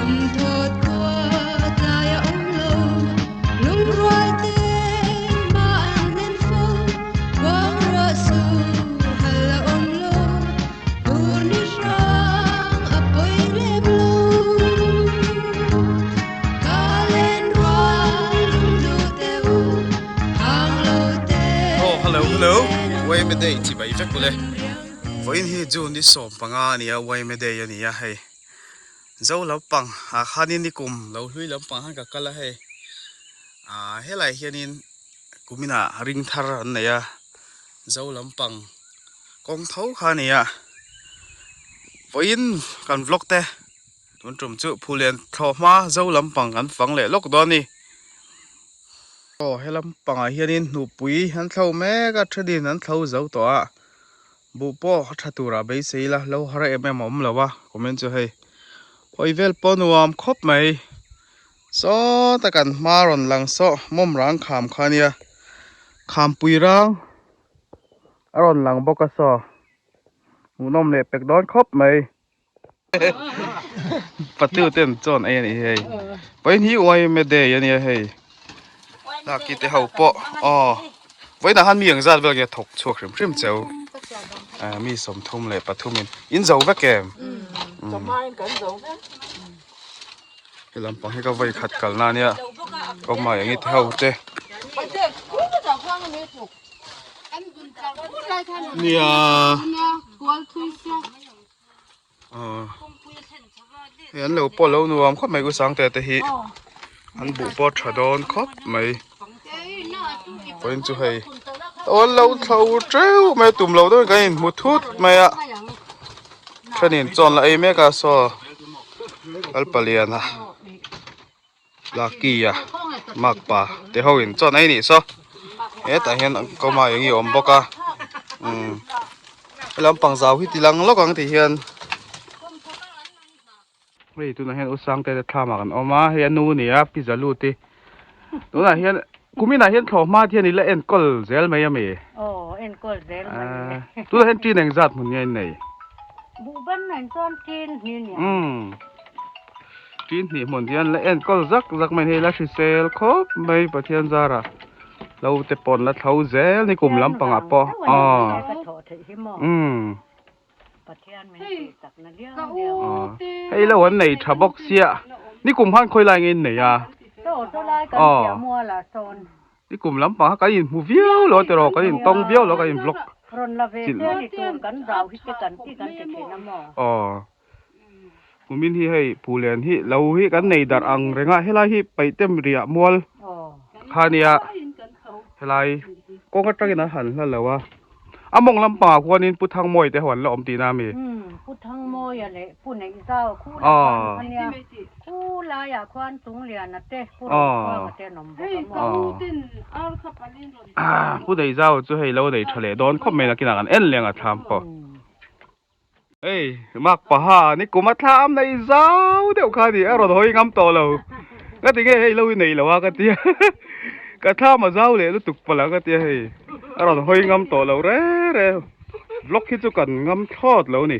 Aw hello hello Yma day chibai vek ule vawiin hi June ni 15 a ni a Yma day a ni a hei zo lampang ah khanin ni kum lo hlui lampang khan ka kal a hei ah helai hianin kuminah ring thar an nei a zo lampang kawng tho kha a ni a vawiin kan vlog te tun tum chu phulian thlawh hma zo lampang kan fang leh lawk dawn a ni aw he lampangah hianin hnupui an thlo mek a thenin an thlo zo tawh a buh pawh a tha turah beisei ila lo har em em a awm lo a comment chu hei hawi vel pawh nuam khawp mai saw ta kan hma rawn lang saw mawm rang kham kha a nia khampui rang. A rawn lang bawk a saw. Hmuhnawm leh pek dawn khawp mai. Patu ten chuan ei a nih hi hei. Vawiin hi Yma day a nia hei. Laki te ho pawh aw vawiinah khan mi ang zat vel nge thawk chhuak hrim hrim cheu. Mi 33 in in zo vek em? He lampang hi ka vawi khat kalna a nia. Kawngmai eng i te ho te. Nia hei an lo pawh lo nuam khawp mai usangte te hi an buh pawh tha dawn khawp mai vawiin chu hei an lo thlo teuh mai a tum lo deuhin kan inhmu thut mai a thenin chawn la ei mek a saw Lalpaliana. Lucky a makpa te ho in chuan ei nih saw hetah hian kawma eng hi a awm bawk a umm he lampang zau hi ti lang lawk ang tih hian hei tunah hian u Sangte te thlam ah kan awm a hei a nu a ni a pi Zalut i tunah hian kuminah hian thlawh hma te hian i la enkawl zel mai a mi aw enkawl zel mai tunah hian ṭin engzat hmun nge in nei buhban ah chuan ṭin hnih nia umm. Tin hnih hmun hian la enkawl zak zak mai hei la hrisel khawp mai Pathian zara lo te pawn la thlo zel ni kum lampangah pawh aw umm hei lo an nei tha bawk sia ni kum khan khawi lai nge in nei a aw ni kum lampang kha kan inhmu viau lo tiraw kan intawng viau lo kan in vlog aw. Kumin hi hei Phulen hi lo hi kan nei darh ang reng a helai hi Paihtem riah mual kha nia helai kawng atangin an han hla lo a a mawng lampangah khuanin Pu Thangmawia te ho an la awm tihna ami Pu Thangmawia leh Pu Neihzau khu la khuan kha nia khu laiah khuan Chungliana te Pu Rokhawma te an awm bawk a maw Pu Neihzau chu hei lo nei tha leh dawn khawp mai nakinah kan en leng a thlam pawh. Hei mak paha ni kum a thlam nei zau deuh kha ni a rawn hawi ngam tawh lo ka ti nge hei lo i nei lo a ka tia ka thlam a zau leh lutuk palh ang ka tia hei a rawn hawi ngam tawh lo re re vlog hi chu kan ngam thlawt lo ni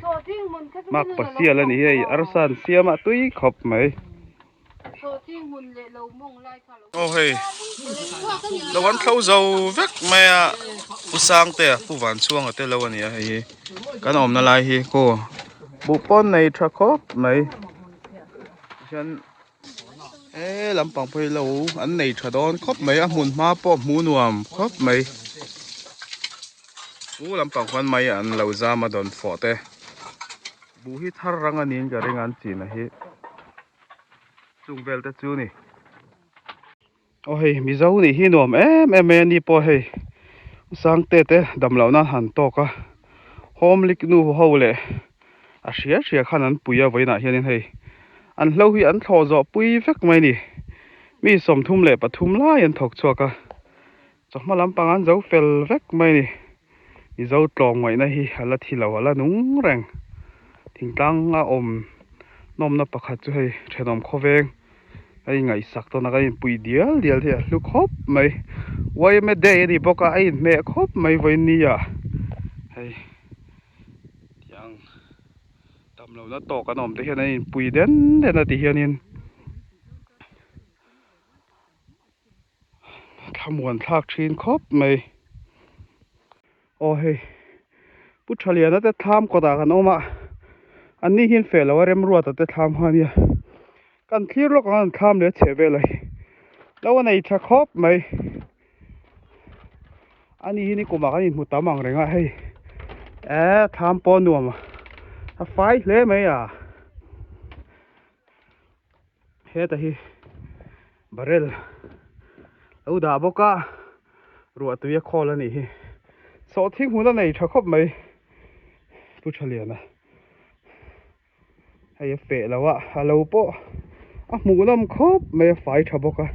mak pasial a ni hei arsa an siam a tui khawp mai. Aw hei lo an thlo zo vek mai a pu Sangtea pu Vanchhuanga te lo a ni a hei hi kan awmna lai hi kaw buh pawn nei tha khawp mai hian he lampang pawh hi lo an nei tha dawn khawp mai a hmun hma pawh hmuh nuam khawp mai chu lampang khuan mai an lo zam a dawn fawh te buh hi thar rang a niin ka ring a an chin a hi. Chung vel te chu ni. Aw hei Mizo nih hi nuam em em mai a ni pawh hei Sangte te dam loh nan han tawk a home lik nu ho leh a hria hria khan an pui a vawiinah hianin hei an hlo hi an thlawh zawh pui vek mai a ni mi 33 lai an thawk chhuak a chawhma lampang an zo fel vek mai a ni Mizo tlawmngaihna hi a la thi lo a la nung reng. Thingtlang a awm nawmna pakhat chu hei thenawm khawveng a ingaihsak tawn a kan inpui dial dial hi a hlu khawp mai. Yma day a ni bawk a a inhmeh khawp mai vawiin ni ah hei tiang. Damlohna tawk an awm te hian an inpui den den a ti hianin thlamuan thlak thin khawp mai. Aw hei Pu Thaliana te thlam kawtah kan awm a, an ni hian feh lo a remruata te thlam kha a nia. Kan thlir lawk ang an thlam leh a chheh vel a hi lo a nei tha khawp mai. Ani hi nikumah kan inhmu tam ang reng a hei eh thlam pawh nuam a fai hle mai a heta hi barrel lo dah bawk a ruah tui a khawl a nih hi sawhthing hmun a nei tha khawp mai Pu Thaliana. Hei a feh lo a, a lo pawh a hmuh nawm khawp mai a fai tha bawk a.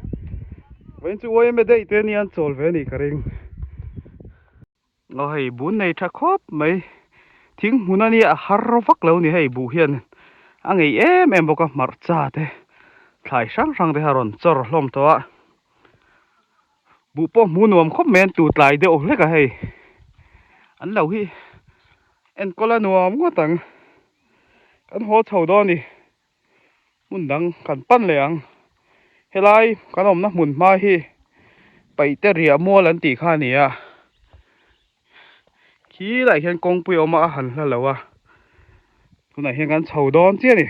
Vawiin chu yma daih te ania an chawl ve a nih ka ring. Aw hei bun nei tha khawp mai, thing hmun a nia a har vak lo ni hei buh hian a ngei em em bawk a hmarcha te thlai hrang hrang te kha a rawn chawr hlawm tawh a. Buh pawh hmuh nuam khawp mai an tu tlai deuh hlek a hei an lo hi enkawl a nuam ngawt ang kan haw chho dawn a ni hmun dang kan pan leh ang helai kan awmna hmun hma hi paihte riah mual an tih kha a ni a khilaiah hian kawngpui a awm a a han hla lo a tunah hian kan chho dawn chiah a ni.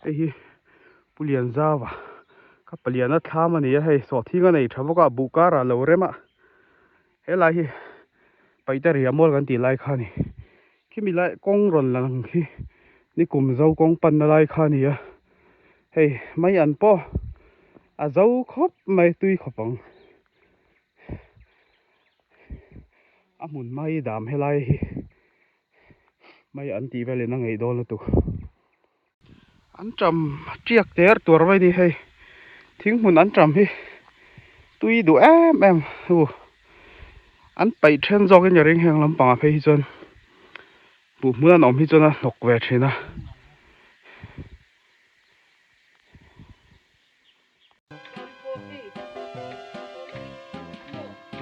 Hei hi Pu Lianzauva ka paliana thlam a ni a hei sawhthing a nei tha bawk a buh karah a lo rem a helai hi paihte ria mual kan tih lai kha a ni khimi lai kawng rawn lang khi nikum zo kawng panna lai kha a ni a hei mai an pawh a zo khawp mai tui khawp ang a hmun mai dam helai hi. Mai an tih velin a ngeih dawn lutuk. An ṭam ṭiak ter tuar mai a ni hei. Thing hmun an ṭam hi tui duh em em hu. An paih ṭhen zawkin ka ring heng lampangah phei hi chuan buh hmun an awm hi chuan a hnawk ve ṭhin a.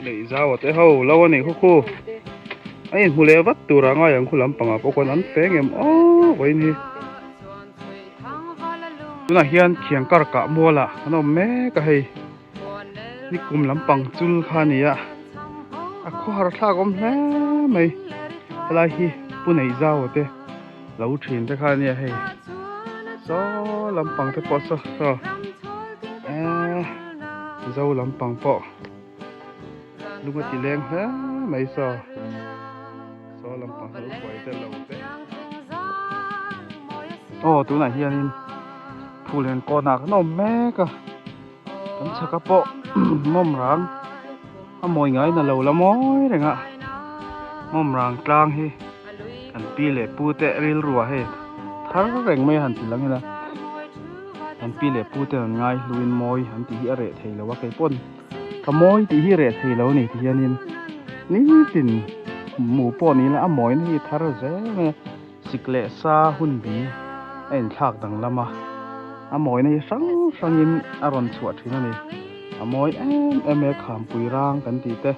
Lei zau a te ho lo a nih khu khu a inhmu leh vat tur ah ngai ang khu lampangah pawh khuan an feng em aw vawiin hi tunah hian thiang kar kah mual ah an awm mek a hei nikum lampang chul kha a ni a a khawhar thlak awm hle mai helai hi pu nei zau a te. Lo thin te kha ania hei saw lampang te pawh saw saw eee zo lampang pawh lung a ti leng hle mai saw saw lampang ho huai te lo te aw tunah hianin phulhen kawnah kan awm mek a kan chhaka pawh mawm rang a mawi ngai na lo la mawi reng a mawm rang tlang hi. Kan pi leh pu te rilru ah hei thar reng mai a han ti lang ila kan pi leh pu te an ngai hluin mawi an tih hi a reh thei lo a kei pawn ka mawi tih hi reh thei lo a ni ti hianin nitin hmu pawh ni ila a mawina hi thar zel mai a sik leh sa hun bi a inthlak danglam a a mawina hi hrang hrangin a rawn chhuah thin a ni a mawi em em e khampui rang kan tih te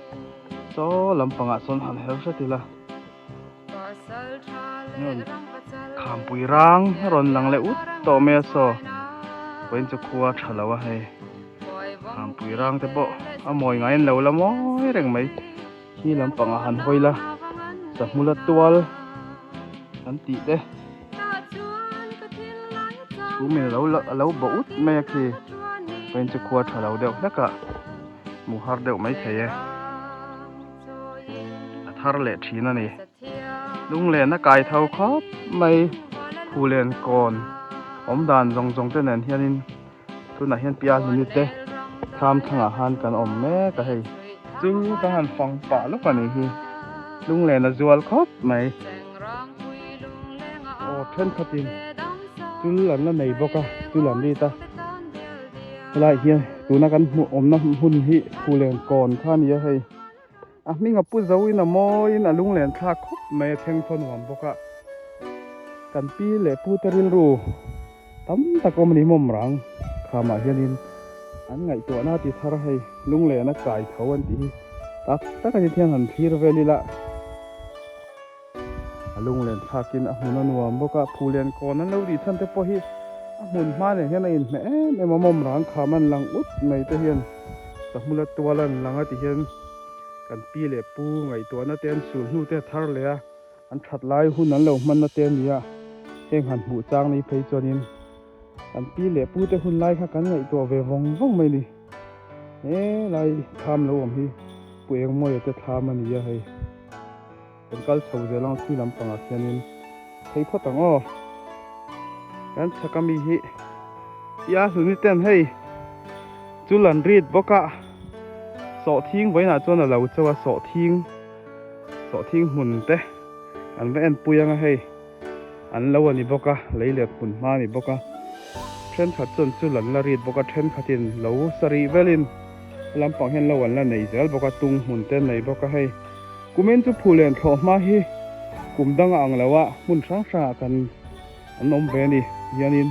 saw lampangah sawn han her hret ila. Khampui rang a rawn lang leh ut tawh mai a saw vawiin chu khua a tha lo a hei khampui rang te pawh a mawi ngai an lo la mawi reng mai khi lampangah han hawi la sahmula tual an tih te chhum in a lo bawh ut mai a khi vawiin chu khua a tha lo deuh hlek a hmuh har deuh maithei e. A thar leh thin a ni. Lunglen a kai tho khawp mai. Phulen kawn awm dan zawng zawng te nen hianin tunah hian pial minute te thlam thlangah khan kan awm mek a hei. Chu ka han fang pah lawk a nih hi. Lunglen a zual khawp mai. Aw thenkhatin chul an la nei bawk a chul an rit a. Helaiah hian tuna kan hmuh awmna hmun hi Phulen kawn kha a ni a hei. A hming a pu zoin a mawiin a lunglen thlak khawp mai a thleng thaw nuam bawk a. Kan pi leh pu te rilru tam tak awm a ni hmawm rang khamah hianin an ngaihtuahna ti thar hei lunglen a kai tho an tih hi. Tak tak a ni thian han thlir vel ila a lunglen thlakin a hmun a nuam bawk a phulen kawn an lo tih chhan te pawh hi a hmun hma nen hian a inhmeh em em a mawm rang kham an lang ut mai te hian sahmula tual an lang a ti hian kan pi leh pu ngaihtuahna te an sul hnu te a thar leh a an that lai hun an lo hmanna te a ni a heng han hmuh chang nei phei chuanin kan pi leh pu te hun lai kha kan ngaihtuah ve vawng vawng mai a ni. He lai thlam lo awm hi Pu Engmawia te thlam a ni a hei. Kan kal chho zel ang thui lampangah khianin phei phawt ang aw. Kan chhak ami hi tia hluni ten hei chul an rit bawk a sawhthing vawiinah chuan a lo chauh a sawhthing sawhthing hmun te kan va en pui ang a hei. An lo a ni bawk a, lei let hmun hma a ni bawk a, thenkhat chuan chul an la rit bawk a, thenkhatin lo sarih velin a lampang hian lo an la nei zel bawk a, tung hmun te an nei bawk a hei. Kumin chu phulen thlawh hma hi kum dang a ang lo a, hmun hrang hrangah kan an awm ve a ni hianin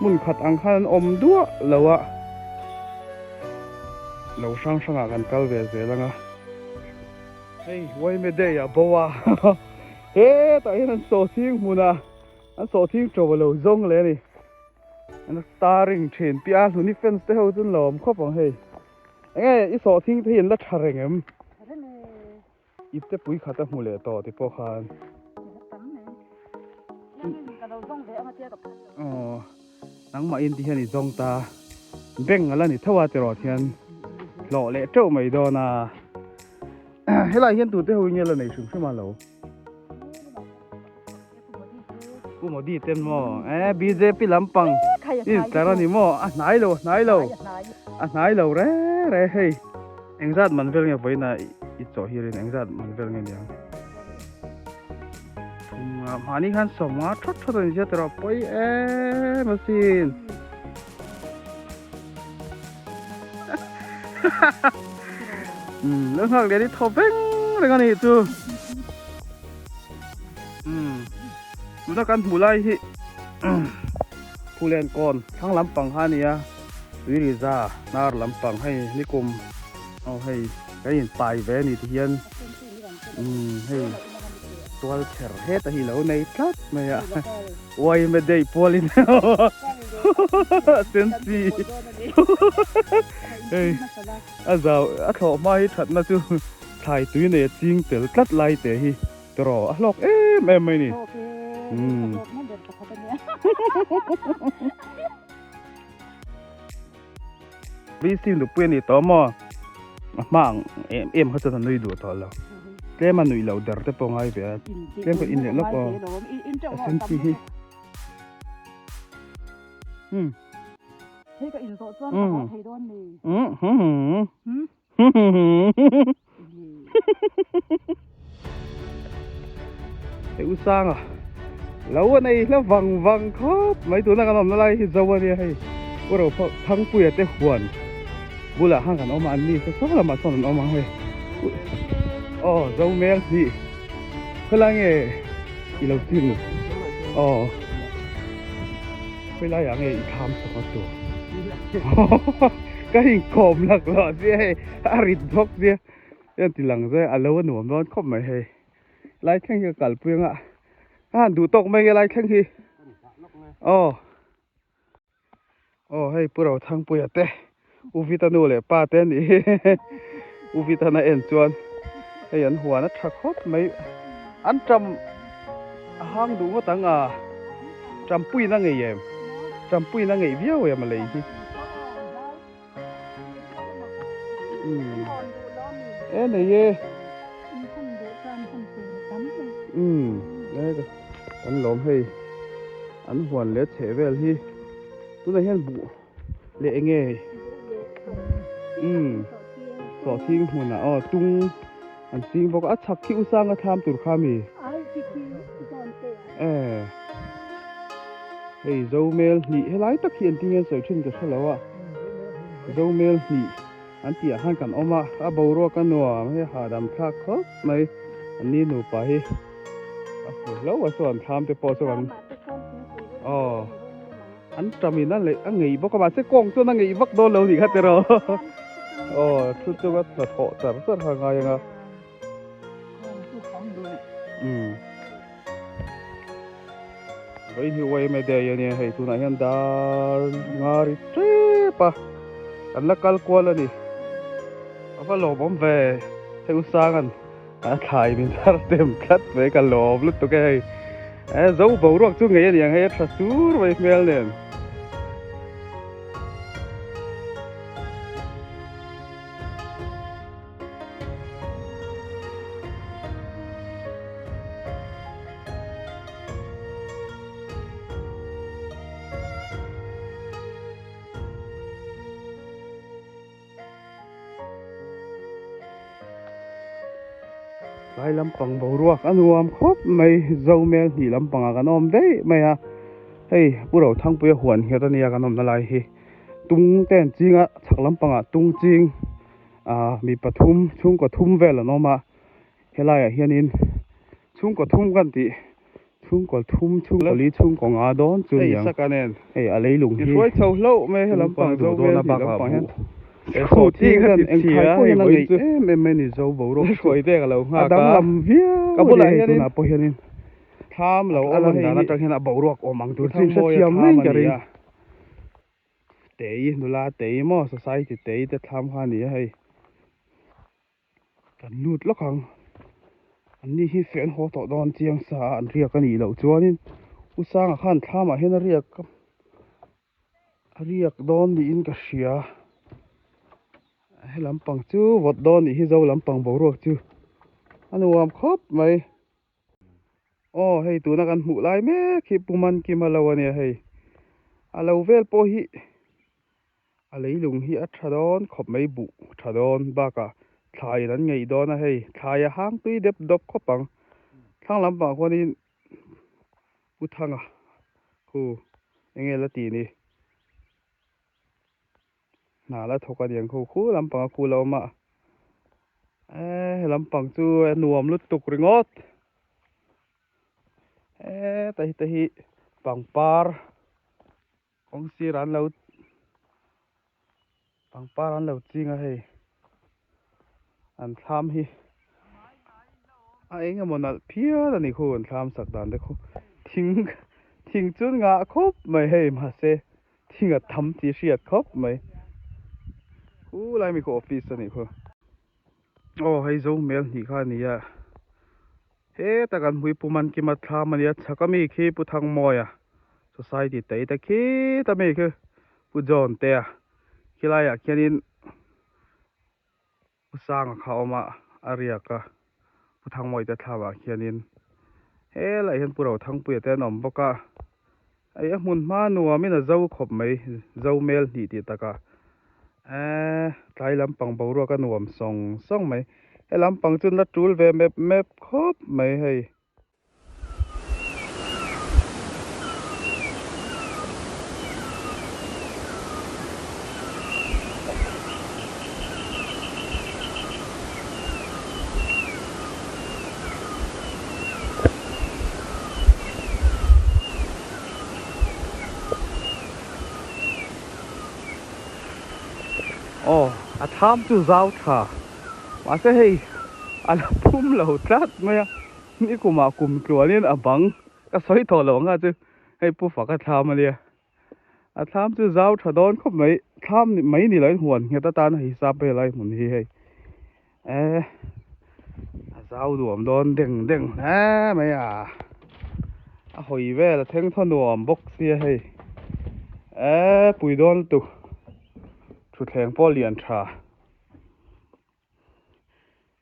hmun khat ang khan an awm duah lo a, lo hrang hrangah kan kal ve zel ang a. Hei Waime Day a bo a, hetah hian an sawhthing hmun a, an sawhthing to a lo zawng leh a ni. An starring thin piah a, hluni fans te ho chu an lo awm khawp ang hei. Enge i sawhthing te hi an la tha reng em? Ipte pui khat a hmu leh tawh ti pawh khan. Aw nangmah in ti hian i zawng ta bank a la ni tho a tiraw thian hlawh leh teuh mai dawn a helai hian tute ho in nge la nei hrim hrim a lo Pu Modi ten maw e BJP lampang in tlar a ni maw a hnai lo a hnai lo a hnai lo re re hei engzat man vel nge vawiin a i chawh hi rin engzat man vel nge niang. Mahni khan sawmnga thawt thawt a ni sia tawrh a pawi em asin. Umm lo nghak lian hi thaw veng reng a nih chu. Umm tuna kan hmuh lai hi Phulen kawn thlang lampang kha a ni a Tuiriza hnar lampang hei nikum aw hei kan inpai ve a ni ti hian. Umm hei tual kher heta hi lo nei tlat mai a yma day pualin sensi hei a zau a thlawh hma hi thatna chu thlai tui nei a ching tel tlat lai te hi tiraw a hlawk em em mai ni umm VC nupui a ni tawh maw a hma ang em em kha chuan a nui duh tawh lo tlem a nuih loh der te pawh ngai ve a tlem ka in leh lawk aw a sen chi hi um hei ka in zawh chuan ka haw thei dawn ni um hum Hei u Sanga lo a nei hla vang vang khawp mai tuna kan awmna lai hi zo a nia hei u ro Thangpuia te huan bulah khan kan awm a an ni sa saw lamah sawn an awm ang hei aw zo mel hnih khawilai nge i lo chin aw khawilai ah nge i thlam sak a tur ka inkawm laklawh sia hei a rit bawk sia hian ti lang zai a lo a nuam dawn khawp mai hei lai thleng hi ka kalpui anga a han duh tawk mai nge lai thleng hi aw aw hei pu Rothangpuia te U Vita nu leh pa te anih hi U Vita na en chuan hei an huan a tha khawp mai an ṭam a hang duh ngawt ang a ṭampuiin a ngei em ṭampuiin a ngeih viau em a lei hi umm e nei e umm e kan lawm hei an huan leh chheh vel hi tunah hian buh leh eng nge umm sawhthing hmunah aw tung an ching bawk a a chhak khi u sanga thlam tur kha mi e hei zomel hnih helai tak hi engtin nge an sawi thin ka hre lo a zomel hnih an tih ah khan kan awm a a boruak a nuam hei hahdam thlak khawp mai an ni nupa hi a hmu hlauh a chuan thlam te pawh chu kan aw. An ṭam in a leh a ngei bawk a mahse kawng chuan a ngei vak dawn lo nih kha tiraw. Aw thu chunga hnathawh char char kha ngai anga. Umm. Vawiin hi YMA day a nia hei tunah hian dar nga ri tep a kan la kal kual a ni. A va lawmawm ve hei u Sanga'n a thlai min thar tem tlat mai ka lawm lutuk e hei. E zo boruak chu ngei a ni ang hei a tha sur mai hmel nen. Tlai lampang boruak a nuam khawp mai zo mel hnih lampangah kan awm daih mai a hei Pu Rothangpuia huan nghet a nia kan awmna lai hi tung te an ching a chhak lampangah tung ching ah mi pathum chhungkaw thum vel an awm a helaiah hianin chhungkaw thum kan tih chhungkaw thum chhungkaw li chhungkaw nga dawn chu ni ang hei a leilung hi tung pawn a duh dawn a bakah buh khu hian engkhai pawh hian a ngeih em em mai a ni zo boruak chu a danglam viau a ni hei tunah pawh hianin a lan dan atang hian a boruak awm ang tur chu in hrethiam mai in ka ring. Tei nula tei maw society tei te thlam kha a ni a hei kan lut lawk ang an ni hi feh an haw tawh dawn chiang sa a an riak a nih loh chuanin u sanga khan thlamah hian a riak a riak dawn niin ka hria he lampang chu vawt dawn nih hi zo lampang boruak chu a nuam khawp mai. Aw hei tuna kan hmuh lai mek hi Pu Mankima lo a nia hei. A lo vel pawh hi a leilung hi a tha dawn khawp mai buh tha dawn bakah thlaiin an ngeih dawn a hei thlai a hang tui dep dawp khawp ang. Thlang lampang khuanin Pu Thanga khu enge la tih ni. Hna la thawk a niang kho khu lampang a khu lo awm a eh he lampang chu a nuam lutuk ringawt heta hi te hi pangpar kawng sirah an lo pangpar an lo ching a hei an thlam hi a eng emaw nalh phian a ni khu an thlam sak dan te khu thing thing chu an ngah khawp mai hei mahse Thing a tham tih hriat khawp mai. Khu lai mi khu office a nih khu. Aw hei zo mel hnih kha a ni a. Heta kan hmui Pu Mankima thlam a nia chhak a mi khi Pu Thangmawia society tei te khita mi khi Pu John te a khilaiah khianin Pu Sanga kha a awm a, a riak a, Pu Thangmawite thlamah khianin helaiah hian Pu Rothangpuia te an awm bawk a, hei a hmun hma nuamin a zo khawp mai, zo mel hnih tih takah eee tlai lampang boruak a nuam sawng sawng mai, he lampang chu an la tul ve mep mep khawp mai hei. Aw a thlam chu zau tha mahse hei a la phum lo tlat mai a. Ni kumah kum tluanin a bang ka sawi tawh loh ang kha chu hei pu fak a thlam a nia a thlam chu zau tha dawn khawp mai thlam mai ni loin huan nghet atan a hisap vel a hmun hi hei eh a zau nuam dawn deng deng hle mai a a hawi vel a thleng thaw nuam bawk sia hei eh pui dawn lutuk thutthleng pawh lian tha.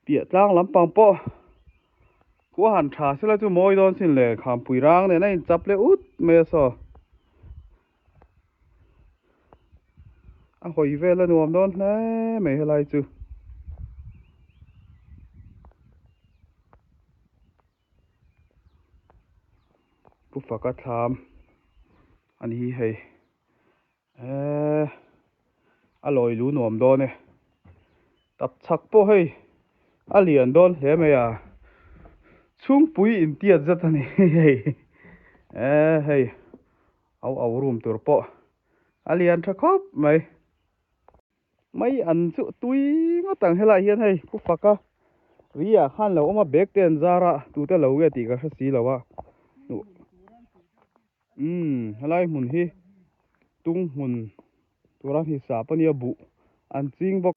Piah tlang lampang pawh khua han tha sela chu mawi dawn sin le khampui rang nen a inchap leh ut mai a saw a hawi vel a nuam dawn hle mai helai chu. Pu Faka thlam a ni hi hei. Eee a lawi lu nuam dawn e tap chhak pawh hei a lian dawn hle mai a chhungpui intiat zet a ni hei eee hei au au room tur pawh a lian tha khawp mai. Mai an chu tui ngawt ang helaiah hian hei pu faka ri ah khan lo awm a bag te an zar a tute lo nge tih ka hre si lo a umm helai hmun hi tung hmun tura hni sap a nia buh an ching bawk.